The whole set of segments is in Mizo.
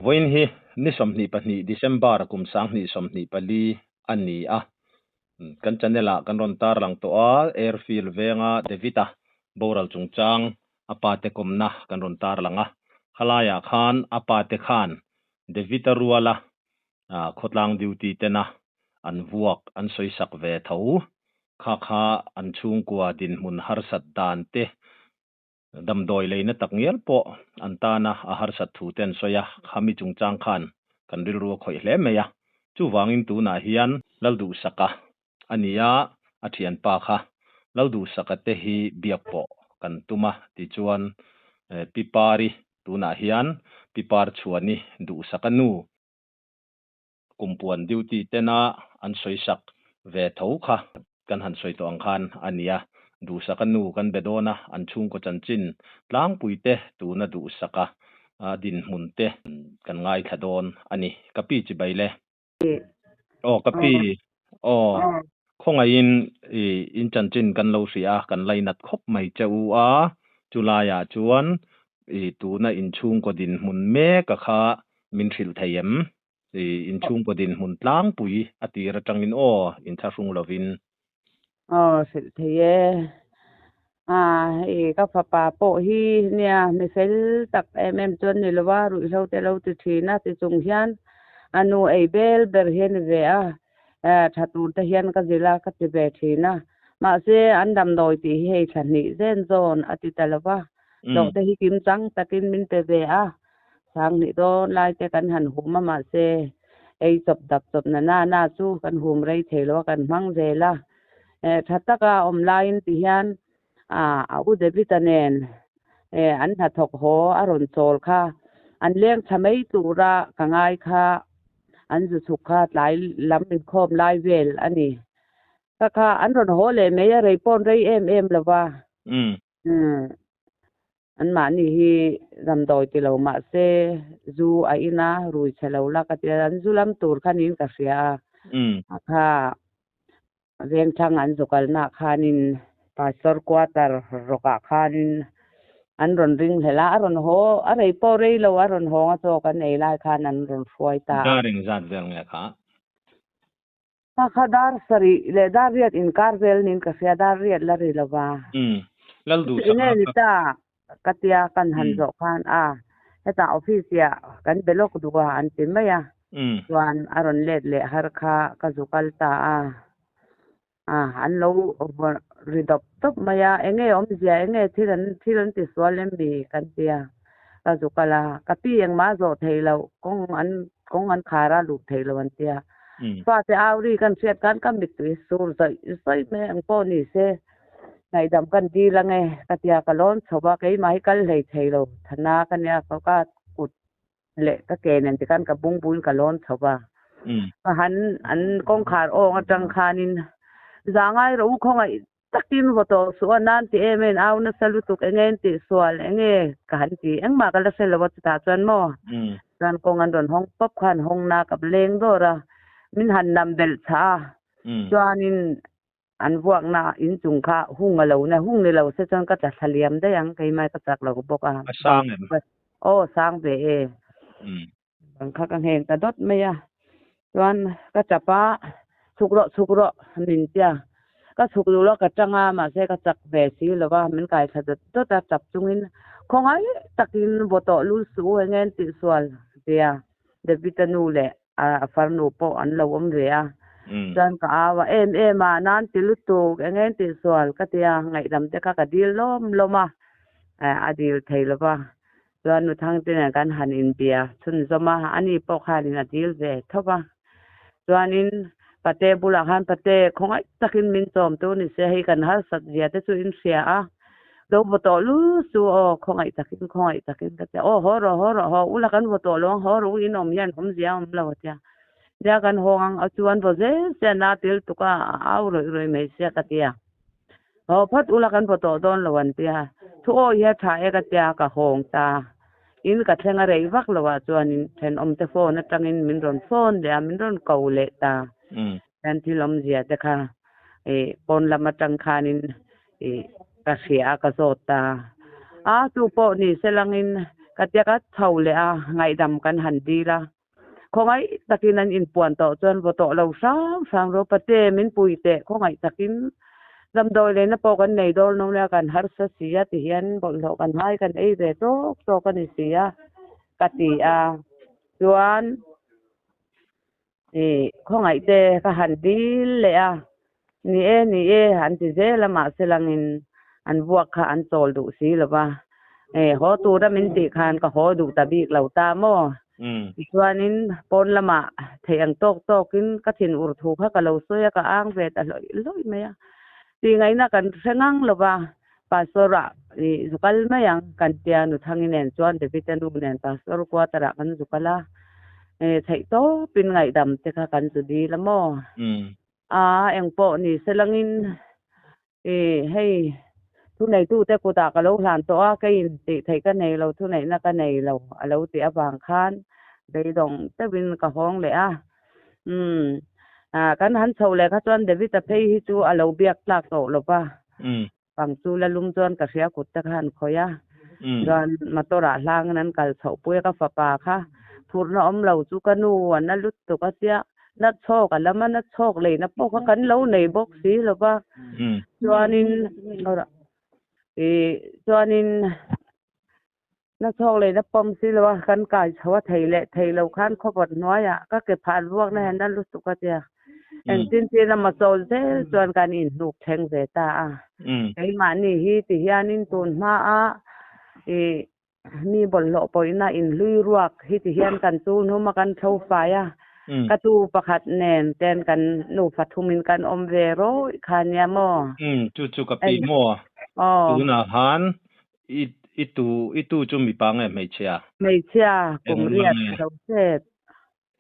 Vawiin hi ni 22 December kum 2024 a ni a, kan channel ah kan rawn tarlang tawh a, Airfield venga David-a boral chungchang a pa te kawmna kan rawn tarlang a, khalaiah khan a pa te khan David-a ruala khawtlang duty tena an vuak an sawisak ve tho, kha kha an chhungkua dinhmun harsat dan te Damdawi leina tak ngial pawh an tana a harsat thu te an sawi a, khami chungchang khan kan rilru a khawih hle mai a. Chuvangin tunah hian Lalduhsaka a ni a, a thianpa kha Lalduhsaka te hi biak pawh kan tum a, tichuan Pi Pari tunah hian Pi Parchhuani Duhsaka nu, Kumpuan duty tena an sawisak ve tho kha kan han sawi tawh ang khan a nia. Duhsaka nu kan be dawn a, an chhungkaw chanchin tlangpui te tuna Duhsaka dinhmun te kan ngaithla dawn a ni. Ka pi chibai le. Aw ka pi, aw khawngaihin i in chanchin kan lo hria a, kan lainat khawp mai che u a, chulaiah chuan i tuna inchhungkaw dinhmun meka kha min hrilh thei em? I inchhungkaw dinhmun tlangpui a tir atangin aw inthlahrung lovin. Aw hrilh thei e. A hei ka fapa pawh hi nia mi fel tak em em chuan ni lova ruihhlo te lo ti thin a ti chung hian a nu ei bel ber hi a ni ve a, tha tur te hian ka zilh a ka ti ve thin a. Mahse an damdawi tih hi hei thla hnih zen zawn a ti ta lova, hlawh te hi kim chang takin min pe ve a. Sanghnih dawn lai te kan han hum a mahse ei chawp dap chawp na na na chu kan hum rei thei lo a kan hmang zel a. Tha taka awm laiin ti hian a u David-a nen an hnathawk haw a rawn chawl kha an leng tha mai tura ka ngai kha an zu chhuk kha tlai lam inkhawm lai vel a ni. Kha kha an rawn haw leh mai a rei pawn rei em em lo va. Anmahni hi damdawi ti lo mah se zu a in a, rui chhe lo la ka ti a, an zu lam tur kha niin ka hria a. Kha vengthlang an zu kalnaah khanin Pastor quarter rawkah khanin an rawn ring hlel a, a rawn haw, a rei pawh rei lo, a rawn hawng a chaw kan ei lai khan an rawn hruai ta a. Dar engzat vel nge kha? Kha kha dar sarih leh dar riat inkar vel niin ka hria, dar riat la ri lo va. Lal duh sak Enge ni ta ka tia kan han zawh khan a, hetah office ah kan be lawk duh a an ti mai a, chuan a rawn let leh har kha ka zu kal ta a, a an lo ri dawp dawp mai a, enge awmzia enge thil an thil an ti sual em mi kan tia ka zu kal a, ka pi engmah a zawh theih loh kawng an kawng an khar a luh theih loh an tia. Fate au ri kan hriat khan ka mittui sur zawih zawih mai ang pawh ni se ngaihdam kan dil ange ka tia ka lawn chho a keimah hi kal hlei thei lo thana ka nia ka ka kut leh ka ke nen tikhan ka bungbuin ka lawn chho a ka han an kawngkhar awng atang khanin zangai rawh u khawngaih Takin vaw tawh suh a, nan ti em em, au nasa lutuk enge in tih sual enge ka han ti, engmah ka la hre lo a chutah chuan maw? Chuan kawng an rawn hawng pawp khan hawng na ka leng dawr a, min han nam belh chah a, chuanin an vuakna inchung kha hung a lo na, hung ni lo se chuan ka tla thla liam daih ang, keimah ka chak lo bawk a. A sang em? Aw sang ve e. Bang kha ka ngheng ta dawt mai a, chuan ka chap a, chhuk rawh chhuk rawh min tia, ka chhuk duh lo ka tang a, mahse ka chak ve si lo va, min kai thla dawt dawt a, chap chungin khawngaih takin vaw tawh lul suh u enge an tih sual tia David-a nu leh a farnu pawh an lo awm ve a, chuan ka au a, em em a, nan ti lutuk enge an tih sual ka tia, ngaihdam te kha ka dil lawm lawm a, a dil thei lo va. Chuan Nuthangte nen kan han inbia chhunzawm a, ani pawh khanin a dil ve tho va. Chuanin Pate bulah khan Pate khawngaih takin min chawm tur ni se, hei kan harsat zia te chu in hria a, lo vaw tawh lu su aw, khawngaih takin khawngaih takin ka ti a, aw haw rawh haw rawh haw ula kan vaw tawh lo ang, haw rawh u in awm hian awmzia a awm lo a tia. Nia kan hawng ang a chuan vaw zel se a na tel tuk a, a au rawih rawih mai sia ka ti a. Haw phawt ula kan vaw tawh dawn lo an tia, thu awi hi a tha e ka tia ka hawng ta. In ka thleng a rei vak lo ah chuanin thenawmte phone atangin min rawn phone leh a, min rawn ko leh ta. Chuan thil awmzia te kha ih pawn lam atang khanin ih ka hria a ka zawt ta. A chu pawh ni se langin Ka tia ka chho leh a, ngaihdam kan han dil a. Khawngaih takin an inpuan tawh chuan vaw tawh lo hrang hrang rawh pate min pui teh khawngaih takin damdawi lehna pawh kan nei dawn lo nia kan harsa si a ti hian bawlhhlawh kan hai kan ei ve tawk tawk a ni si a ka ti a chuan ih khawngaih te ka han dil leh a ni e ni e an ti zel a mahse langin an vuak kha an chawl duh si lo va eh haw tura min tih khan ka haw duh ta bik lo ta maw tichuanin pawn lamah theih ang tawk tawkin ka thin ur thu kha ka lo sawi a ka ang ve ta hlawih hlawih mai a tih ngaihna kan hre ngang lo va pastor ah ih zu kal mai ang kan tia Nuthangi nen chuan David-a nu nen pastor quarter ah kan zu kal a eh theih tawpin ngaihdam te kha kan zu dil a maw. A, engpawh ni se langin i hei thuneitute kutah ka lo hlan tawh a, keiin tih theih ka nei lo, thuneihna ka nei lo a lo tih avang khan beidawng deuhin ka hawng leh a. Umm, kan han chhoh leh kha chuan David-a phei hi chu a lo biak tlak tawh lo va. Pang chu la lum chuan ka hria kut te kha an khawih a, chuan motor ah hlangin an kal chhoh pui a, ka fapa kha phurna awm lo chu ka nu an a lut tuk a tia, na chhawk a lam a, na chhawk leina pawh kha kan lo nei bawk si lo va, chuanin ih chuanin na chhawk leina pawm si lo a, kan kai chho a thei leh thei lo khan khawpawt hnuaiah ka ke phah ruakna hian a lut tuk a tia. Engtin tin a machawl zel chuan kan inhnuk thleng ve ta a. Keimahni hi ti hianin tun hmaa ih mi bawlhhlawh pawhina inhlui ruak hi ti hian kan chu hnum a kan tho fai a. Ka tu pakhat nen ten kan nufa thumin kan awm ve rawih kha nia maw? Chu chu ka pi maw? Tunah khan I i tu i tu chu mipa nge hmeichhia? Hmeichhia kum riat lo chet.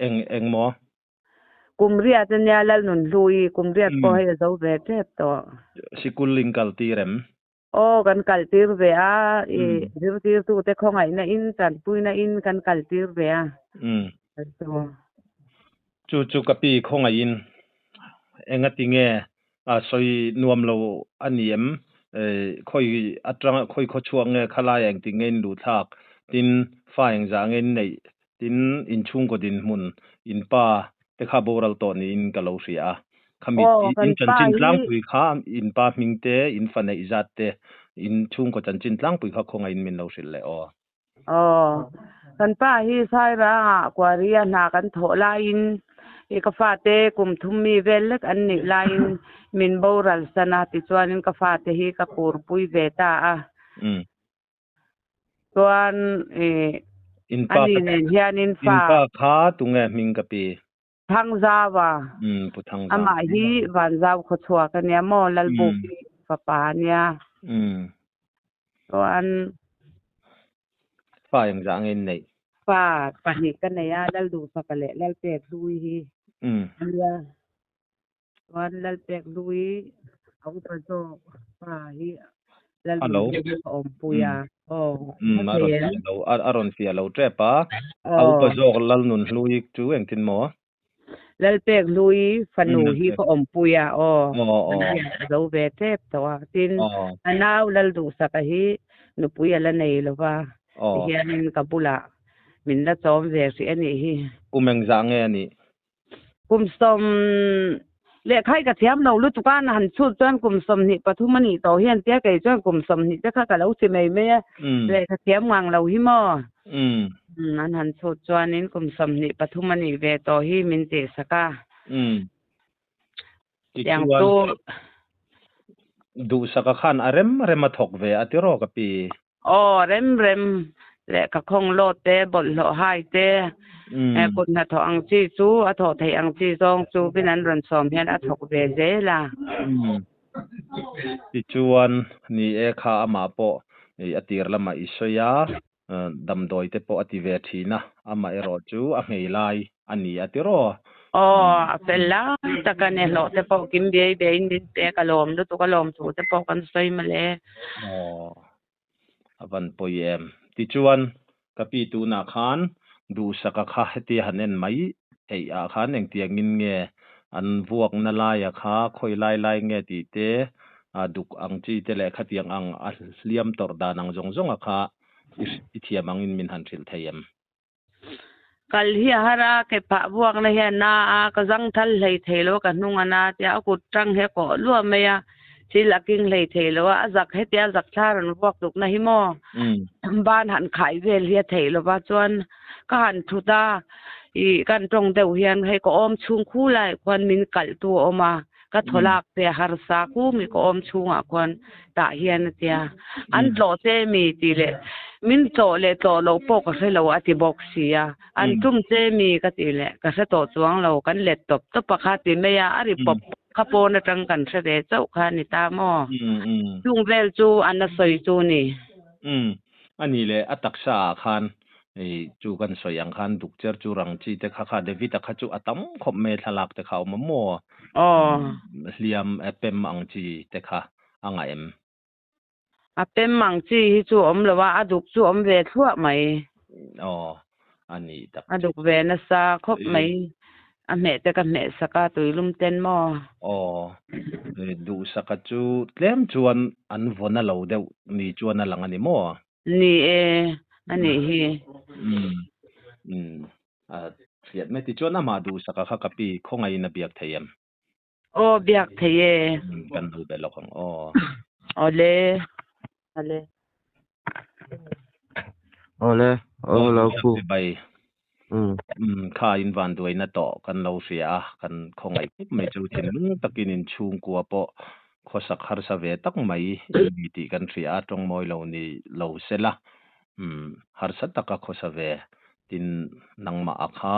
Eng eng maw? Kum riat ania Lalnun Hlui kum riat pawh hei a zo ve tep tawh. Sikul in kal tir em? Aw kan kal tir ve a, i zirtirtute khawngaihna in tanpuina in kan kal tir ve a. Chu chu ka pi khawngaihin engati nge a sawi nuam lo a ni em? Khawi atanga khawi khaw chhuak nge khalai engti nge in luh thlak? Tin, fa engzah nge in neih? Tin, inchhungkaw dinhmun in pa te kha boral tawh niin ka lo hria a. Khami in chanchin tlangpui kha in pa hming te, in fa neih zat te, in chhungkaw chanchin tlangpui kha khawngaihin min lo hrilh leh aw. Aw, kan pa hi Sairangah Kuaria hna kan thawh laiin i ka fate kum thum mi vel lek an nih laiin min boral san a, tichuanin ka fate hi ka kurpui ve ta a. Chuan i ani nen hianin fa. In pa kha tunge hming ka pi? Thangzaua, Pu Thangzau. Amah hi Vanzau khawchhuak a nia maw, Lalbuki fapa a nia. Chuan. Fa engzah nge in neih? Fa pahnih ka nei a, Lalduhsaka leh Lalpekhlui hi a nia. Chuan Lalpekhlui a upa zawk pa hi Lalnunhlui a awmpui a. Aw, a rawn fiah lo, a rawn fiah lo tep a. A upa zawk Lalnunhlui chu engtin maw? Lalpekhlui fanu hi ka awmpui a, aw. A zo ve tep tawh a. Tin, a nau Lalduhsaka hi nupui a la nei lo va, tihianin ka bulah min la chawm ve hrih a nih hi. Kum engzah nge a nih? Kum sawm lehkha hi ka thiam lo lutuk a, han chhut chuan kum 23 a nih tawh hian tia kei chuan kum 20 te kha ka lo ti mai mai a, lehkha thiam ngang lo hi maw? An han chhut chuanin kum 23 a nih ve tawh hi min tihsak a. Tiang chu. Duhsaka khan a rem rem a thawk ve a tiraw ka pi? Aw, rem rem lehkha khawng lawt te, bawlhhlawh hai te, kut hnathawh ang chi chu a thawh theih ang chi zawng chu bin an rawn sawm hian a thawk ve zel a. Tichuan, ni e kha amah pawh a tir lamah i sawi a, damdawi te pawh a ti ve thin a, amah erawh chu a nghei lai a ni a tiraw? Aw, a fel lai tak a ni, hlawh te pawh kim biai biaiin min pek a lawm lutuk a lawm thu te pawh kan sawi mawle. Aw, a van pawi em. Tichuan, ka pi tunah khan Duhsaka kha hetia han en mai theih ah khan engtiangin nge an vuakna laia kha khawi lai lai nge tih te, duk ang chi te leh khatiang ang a hliam tawrh dan ang zawng zawng a kha. I thiam angin min han hrilh thei em? Kal hi a har a, ke phah buakna hi a na a, ka zang thal hlei thei lo a, ka hnung a na tia a kut tang hi a kawh luah mai a, thil a king hlei thei lo a, a zak hetia zak thla rawn vuak tukna hi maw ban han khai vel hi a theih lo va, chuan ka han thut a, ih kan tawng deuh hian hei ka awm chhung khu laiah khuan min kalh tu a awm a, ka thaw lak te a harsa kum i ka awm chhungah khuan tah hian a tia an tlawh che mi tih leh min tlawh leh tlawh loh pawh ka hre lo a ti bawk si a an tum che mi ka tih leh ka hre tawh chuang lo kan let tawp tawp a kha ti mai a a ri pawp pawp kha pawn atang kan hre ve chauh kha a ni ta maw chung vel chu an a sawi chu ni. A nih leh a taksa ah khan i chu kan sawi ang khan duk cher chu rang chi te kha kha David-a kha chu a tam khawp mai thlalak te kha a awm a maw? Aw. Hliam pem ang chi te kha a ngah em? A pem ang chi hi chu a awm lo a, a duk chu a awm ve thluah mai. Aw, a nih tak A chu. duk ve nasa khawp mai. A hmeh te ka hmeh sak a, tuilum ten maw? Aw, duhsaka chu tlem chuan an vawn a lo deuh ni chuan a lang a ni maw? Ni e, a nih hi. Umm, umm, a hriat mai. Tichuan amah duhsaka kha ka pi khawngaihin a biak thei em? Aw, biak thei e. Kan lo be lawk ang aw. Awle, awle. Awle, aw lo khu. Bai. Um kha in van duaina tawh kan lo hria a, kan khawngaih khawp mai chu thinlung takin in chhungkua pawh khawsak harsa ve tak mai in ni tih kan hria a, tawng mawi lo ni lo sela um harsa taka khawsa ve tin nangmah a kha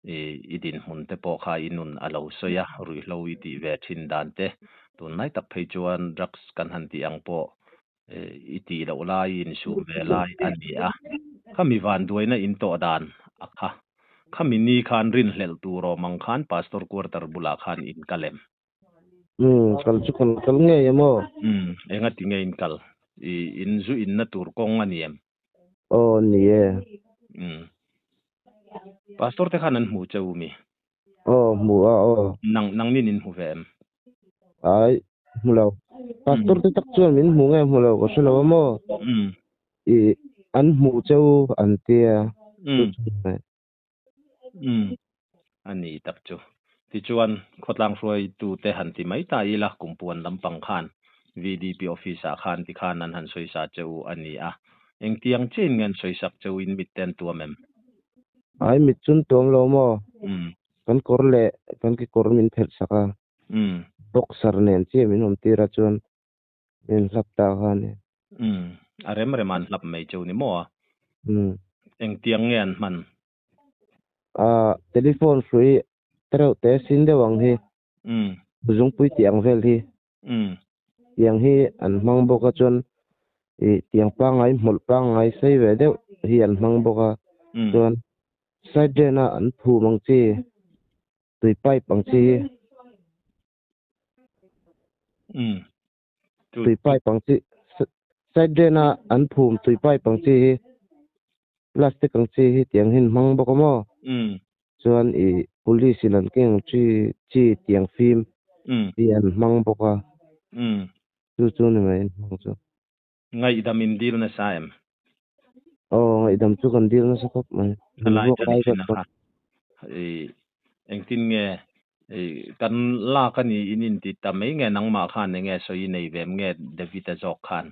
I dinhmun te pawh kha i nun a lo sawi a, ruihhlo i tih ve thin dan te, tunlai tak phei chuan drugs kan han tih ang pawh i tih loh lai, i insum ve lai a ni a. Khami vanduaina in tawh dan a kha. Khami ni khan rinhlelh tur awm ang khan Pastor quarter bulah khan in kal em? Umm, kal chu kan kal ngei em aw? Umm, enga ti nge in kal? I in zu inna tur kawng a ni em? Aw ni e. Umm. Pastor te khan an hmu che u mi? Aw hmu a aw. Nang nang nin in hmu ve em? Ai, hmu lo. Pastor te tak chuan min hmu nge hmu lo ka hre lo a maw? Umm. I an hmu che u an tia. Umm. Umm. A ni tak chu. Tichuan, khawtlang hruaitute han ti mai ta ila, kumpuan lampang khan VDP office-ah khan tikhan an han sawisa che u a ni a. Engtiang chiahin nge an sawisak che u in mit te an tuam em? Ai mit chu an tuam lo maw? Umm. Kan kawr leh kan kekawr min phelh sak a. Umm. Boxer nen chiah min awm tir a chuan min hlap ta kha a ni. Umm. A rem rem an hlap mai cheu ni maw? Umm. Engtiang nge an hman? Ah, telephone hrui tereuh te sin deuh ang hi. Umm. Zungpui tih ang vel hi. Umm. Tiang hi an hmang bawk a chuan ih tiang pangngai hmawlh pangngai sei ve deuh hi an hmang bawk a. Umm. Chuan side drain a an phum ang chi tui pipe ang chi hi. Umm. Tui pipe ang chi side drain a an phum tui pipe ang chi hi plastic ang chi hi tiang hi an hmang bawk a maw chuan ih police in an keng ang chi chi tiang fim hi an hmang bawk a chu chu ni mai an hmang chu. Ngaihdam in dil nasa em? Aw ngaihdam chu kan dil nasa khawp mai. A lai chan thin a kha. Ih engtin nge ih kan lak a ni in inti ta mai nge nangmah khan enge sawi nei ve em nge David-a zawk khan?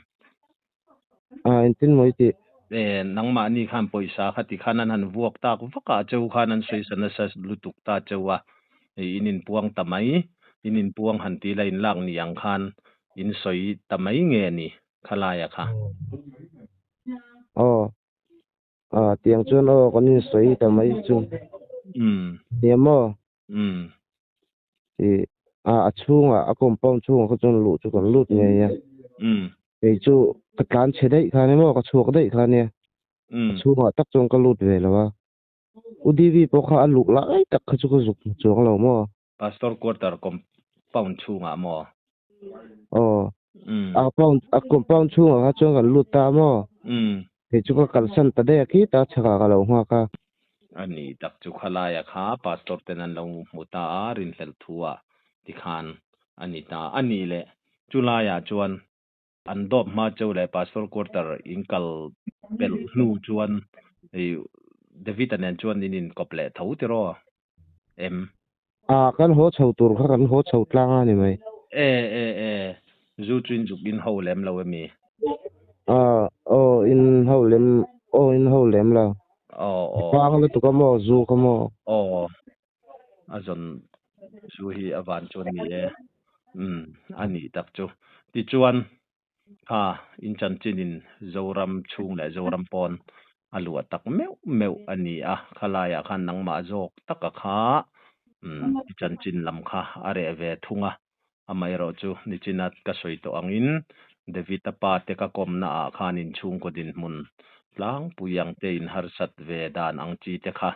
A engtin maw i tih? E nangmah ni khan pawisa kha ti khan an han vuak tak vak a cheu khan an sawi sa nasa lutuk ta cheu a ih in inpuang ta mai in inpuang han ti la in lak ni ang khan in sawi ta mai nge ni khalaia kha? Aw. Ah, tiang chuan aw kan insawi ta mai chu. Umm. Nia maw? Umm. Ih, ah a chhungah a compound chhungah kha chuan luh chu kan lut ngei a. Umm. Kei chu ka tlan chhe daih kha nia maw, ka chhuak daih kha nia. Umm. A chhungah tak chuan ka lut ve lo a. U DV pawh kha a luh lai tak kha chu ka zuk hmu chuang lo maw? Pastor quarter compound chhungah maw? Aw. Umm. A compound a compound chhungah kha chuan kan lut ta maw? Umm. Kei chu ka kalsan ta daih a khita chhakah ka lo nghak a. A ni tak chu khalaia kha pastor ten an lo hmu ta a, rinhlelh thu ah tikhan a ni ta. A nih leh chulaiah chuan. An dawp hma cheu leh Pastor Quarter in kal pelh hnu chuan David-a nen chuan in inkawp leh tho tiraw em? A, kan haw chho tur kha kan haw chho tlang a ni mai. E, e, e, zu chu in zuk in ho lem lo emi? A, aw in ho lem, aw in ho lem lo. Aw, aw. Vang lutuk a maw, zu kha maw? Aw, a zawn zu hi a van chuan ni e. Umm, a nih tak chu. Tichuan, kha in chanchinin Zoram chhung leh Zoram pawn a luah tak meuh meuh a ni a, khalaiah khan nangmah zawk taka kha umm i chanchin lam kha a reh ve thung a, amaherawhchu nichina ka sawi tawh angin David-a pa te ka kawmna ah khan inchhungkaw dinhmun tlangpui ang te inharsat ve dan ang chi te kha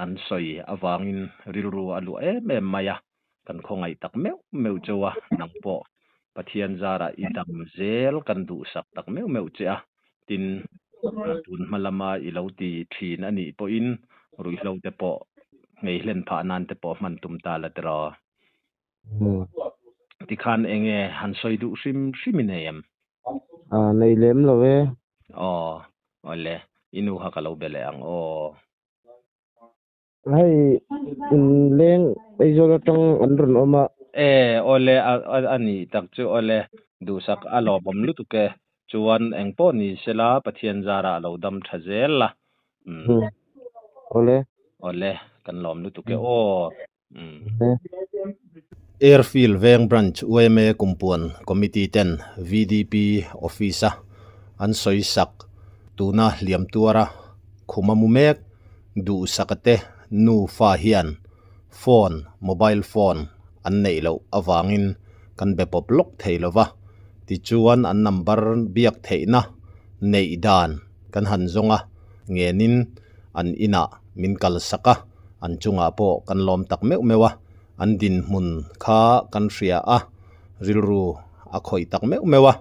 an sawi avangin rilru a luah em em mai a, kan khawngaih tak meuh meuh cheu a, nang pawh Pathian zarah i dam zel kan duhsak tak meuh meuh che a, tin tun hma lama i lo ti thin a nih pawhin ruihhlo te pawh ngei hlen phah nan te pawh hman tum ta la tiraw. Tikhan enge han sawi duh hrim hrim i nei em? Nei lem lo e. Aw, awle, i nu kha ka lo be leh ang aw. Hei inleng Aizawl atang an rawn awm a. E, awle a nih tak chu awle, duhsak a lawmawm lutuk e. Chuan engpawh ni sela Pathian zarah a lo dam tha zel la. Umm. Awle. Awle, kan lawm lutuk e aw. Umm. Airfield Veng Branch yma Kumpuan Committee ten VDP Office-a an sawi sak tuna hliam tuara khuma mu mek duhsaka te nufa hian phone, mobile phone, an neih loh avangin kan be pawp lawk thei lo va, tichuan an number biak theihna neih dan kan han zawng a, ngenin an inah min kalsak a, an chungah pawh kan lawm tak meuh meuh a, an dinhmun kha kan hria a, rilru a khawih tak meuh meuh a,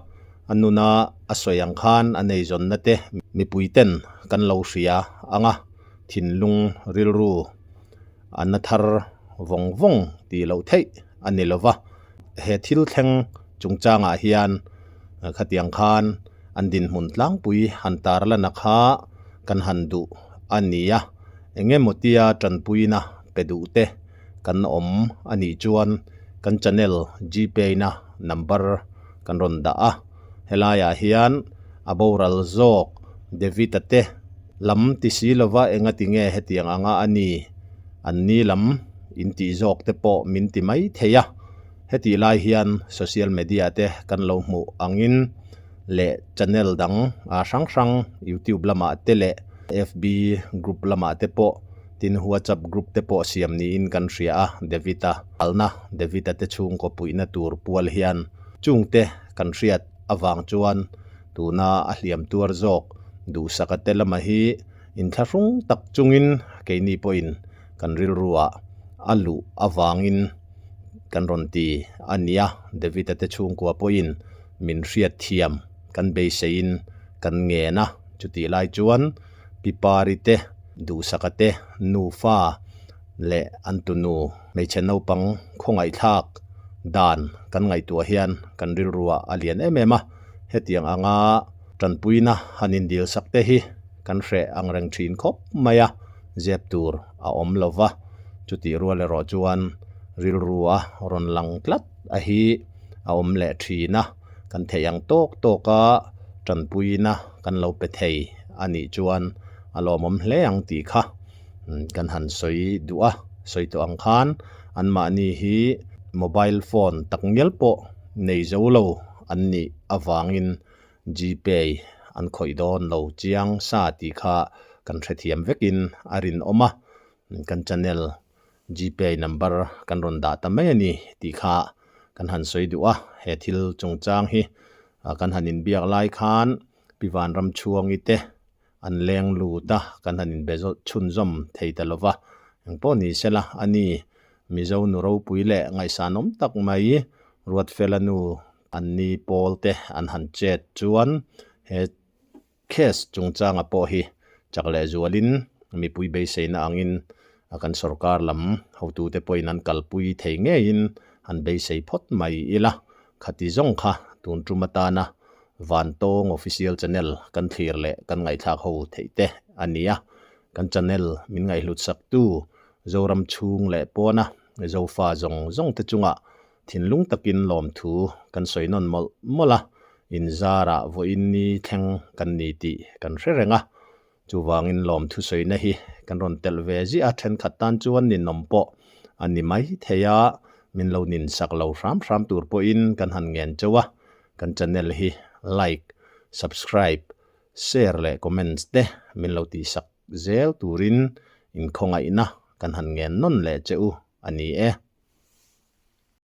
a nuna a sawi ang khan a neizawnna te mipui ten kan lo hria ang a, thinlung rilru a na thar vawng vawng tih loh theih a ni lo va, he thil thleng chungchangah hian khatiang khan an dinhmun tlangpui han tarlana kha kan han duh a ni a, eng emaw tia tanpuina pe duh te kan awm a nih chuan kan channel gpay na number kan rawn dah a, helaiah hian a boral zawk David-a te lam ti si lova enga ti nge hetiang anga a ni an ni lam in tih zawk te pawh min ti mai thei a, hetih lai hian social media te kan lo hmuh angin leh channel dang hrang hrang youtube lamah te leh fb group lamah te pawh tin whatsapp group te pawh siam niin kan hria a, David-a kalna David-a te chhungkaw puihna tur pual hian chungte kan hriat avang chuan tuna a hliam tuar zawk duhsaka te lama hi inthlahrung tak chungin keini pawhin kan rilruah a luh avangin kan rawn ti a nia, David-a te chhungkua pawhin min hriat thiam kan beiseiin kan ngen a, chutih lai chuan Pi Pari te, Duhsaka te nufa leh an tunu hmeichhe naupang khawngaihthlak dan kan ngaihtuah hian kan rilruah a lian em em a, hetiang anga tanpuina han indil sak te hi kan hreh ang reng thin khawp mai a, zep tur a awm lo va, chutih rual erawh chuan rilrua rawn lang tlat a hi a awm leh thin a, kan theih ang tawk tawk a tanpuina kan lo pe thei a nih chuan a lawmawm hle ang tih kha kan han sawi duh a, sawi tawh ang khan anmahni hi mobile phone tak ngial pawh nei zo lo an nih avangin Gpay an khawih dawn lo chiang sa tih kha kan hrethiam vekin a rinawm a, kan channel Gpay number kan rawn dah ta mai a ni tih kha kan han sawi duh a, he thil chungchang hi kan han inbiak lai khan Pi Vanramchhuangi te an leng lut a, kan han inbe chhunzawm thei ta lo va, engpawh ni sela a ni Mizo nu ropui leh ngaihsanawm tak mai Ruatfela nu an ni pawl te an han chet chuan he case chungchanga pawh hi chak leh zualin mipui beiseina angin kan sorkar lam hotute pawhin an kalpui thei ngeiin han beisei phawt mai ila, khati zawng kha. tun tum atana Vantawng Official Channel kan thlir leh kan ngaihthlak ho theih te a ni a. Kan channel min ngaihhlut saktu Zoram chhung leh pawna Zofa zawng zawng te chungah thinlung takin lawmthu kan sawi nawn mawlh mawlh a, inzarah vawiin ni thleng kan ni tih kan hre reng a. Chuvangin lawmthu sawina hi kan rawn telh ve ziah a, thenkhat tan chuan ninawm pawh a ni mai thei a, min lo nin sak lo hram hram tur pawhin kan han ngen chauh a, kan channel hi like, subscribe, share leh comments te min lo tihsak zel turin inkhawngaihna kan han ngen nawn leh che u a ni e.